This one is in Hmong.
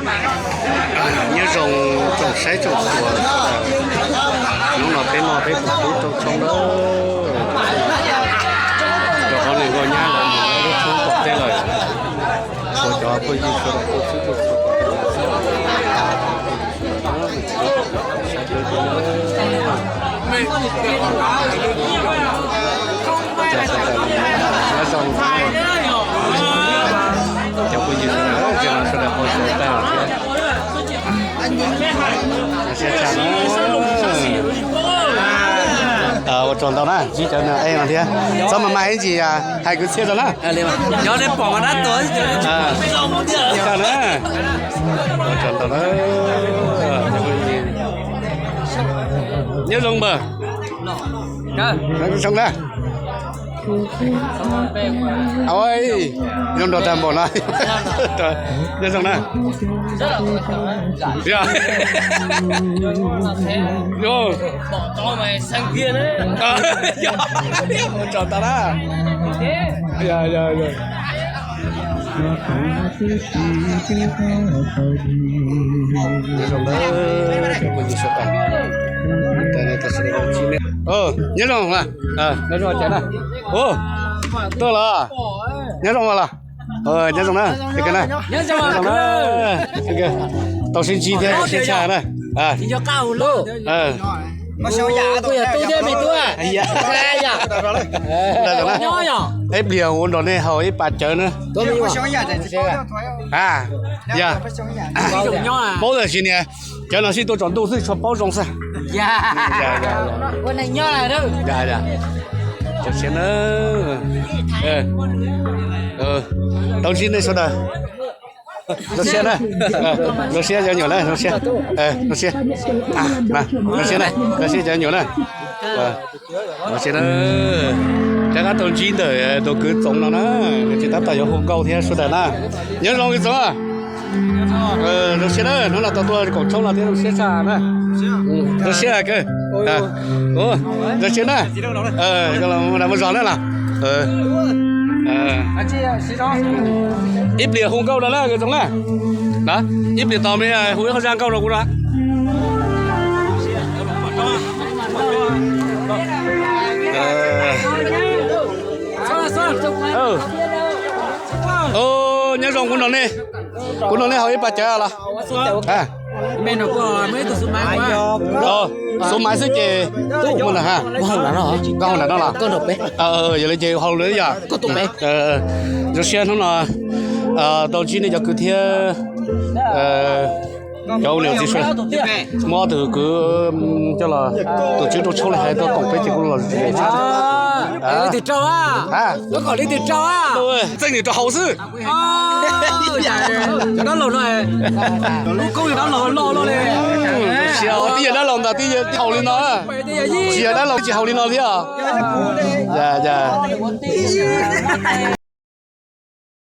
Nyob zoo tsoom saib tsoom xyuas, hnub no peb noj peb tus tub rau tshoob lawm. Rau qhov nws nkauj nyab lawv mus lub tshoob tom teb lawm. Ua cov phooj ywg sawv daws tuaj txhib tuaj txhua. Cov phooj ywg sawv daws, sawv daws phooj ywg tag thiab. Siab tshaj na. Ua tsaug ntau na, ntsib cov no ej no thiab. Txhob mas mas ib ntsis hais kwv txhiaj tau na. Ua tsaug ntau na. Nyob zoo npawg. Zoo na. Ua, zoo nrog tag npaum no. Nyob zoo na. Ua tsaug ntau na. Nyob zoo, nyob zoo na. Tuaj los? Nyob zoo los? Nyob zoo na. Tau sib ntsib thiab siab tshaj na. Ib pliag ua nrog nej haus ib pas cawv na. Yog, paub tiam sis nias cawv no sib tuaj tsaus ntuj xwb tsuas paub zoo xwb. Tau siab na. Tau ntsib nej sawv daws. Zoo siab na. Zoo siab cov me nyuam na, zoo siab. Zoo siab. Zoo siab na, zoo siab cov me nyuam na. Zoo siab na. Rov qab tau ntsib ntawm tus kwv Txoov no na, nws tsis tab tom yuav hu nkauj thiab sawv daws na. Nyob zoo kwv Txoov. Zoo siab na, hnub no tau tuaj koom tshoob no thiab zoo siab tshaj na. Zoo siab kawg. Zoo siab na. Mus zog na los. Ib pliag hu nkauj no na kwv Txoov na. Ib pliag tos me hu ib qho zaj nkauj rau kuv na. Nyob zoo, kuv nrog nej, kuv nrog nej haus ib pas cawv los? Xuv maiv xwb ces, koj haus nram no los? Yog li ces haus lawm yom. Zoo siab hnub no tau ntsib nej cov kwv thiab cov ua niam txiv sawv daws. Muaj ob tug kwv coj los, tus tswv rau tshoob li hais tuaj koom peb ces kuj los zem tshaj. Txeej niam rau haus xwb. Cov dab laug no, lub koob yog dab laug loj loj li. Tib yog dab laug ntawd tib haus li no. Tsis yog dab laug tsis haus li no thiab.